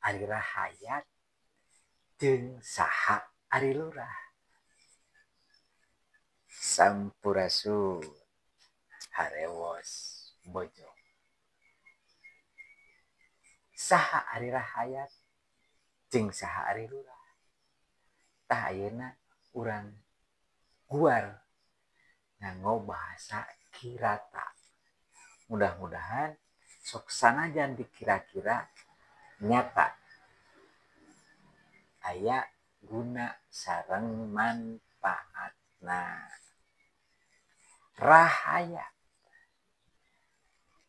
ari rahayat jeung saha ari lurah. Sampurasun, harewos bojong. Saha ari rahayat jeung saha ari lurah. Tah ayeuna urang guar nganggo bahasa kirata. Mudah-mudahan sok sanajan dikira-kira nyata aya guna sareng manfaatna. Rahayat,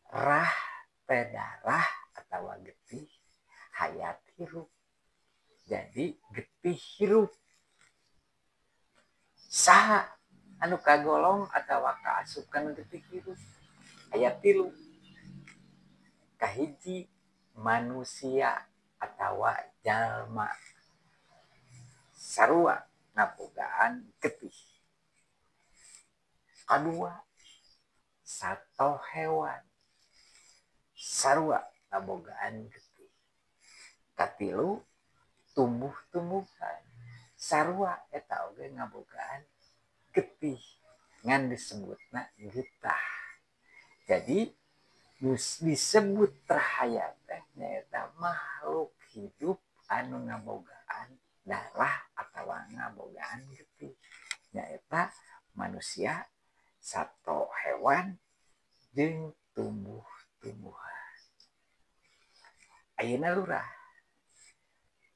rah teh darah atawa getih, hayat hirup. Jadi getih hirup. Saha anu kagolong atawa kaasup kana getih hirup? Aya 3. Kahiji manusia atawa jalma sarua ngabogaan getih. Kadua sato hewan sarua ngabogaan getih. Katilu tumbuh-tumbuhan sarua eta oge ngabogaan getih, ngan disebutna getah. Jadi disebut rahayat teh nyaeta makhluk hidup anu ngabogaan darah atawa ngabogaan getih, nyaeta manusia, sato hewan, jeung tumbuh-tumbuhan. Ayeuna lurah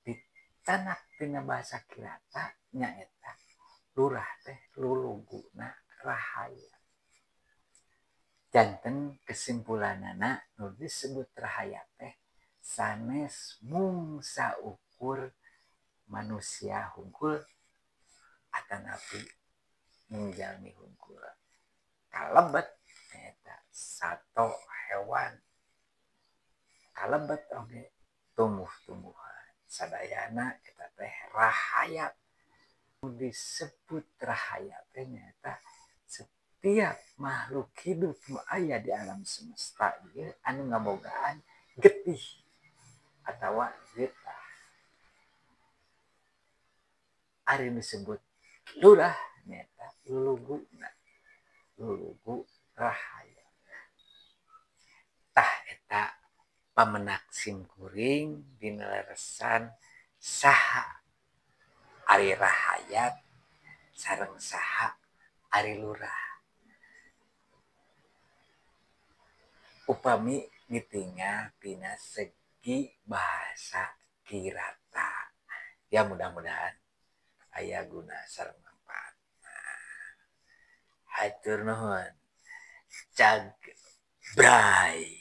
ditanak tina bahasa kirata nyaeta lurah teh luluguna rahayat. Janten kesimpulanana nu disebut rahayat teh sanes mung saukur manusia hungkul atanapi mung jalmi hungkul. Kalebet eta sato hewan, kalebet oge tumbuh-tumbuhan, sadayana eta teh rahayat. Nu disebut rahayat teh nyaeta setiap makhluk hidup nu aya di alam semesta ieu anu ngabogaan getih atawa getah. Ari disebut lurah nyaeta luluguna, lulugu rahayat. Tah eta pamenak simkuring dina leresan saha ari rahayat sareng saha ari lurah. Upami ditinggal tina segi bahasa kirata. Ya mudah-mudahan aya guna sareng manfaat. Hatur nuhun. Cag bray.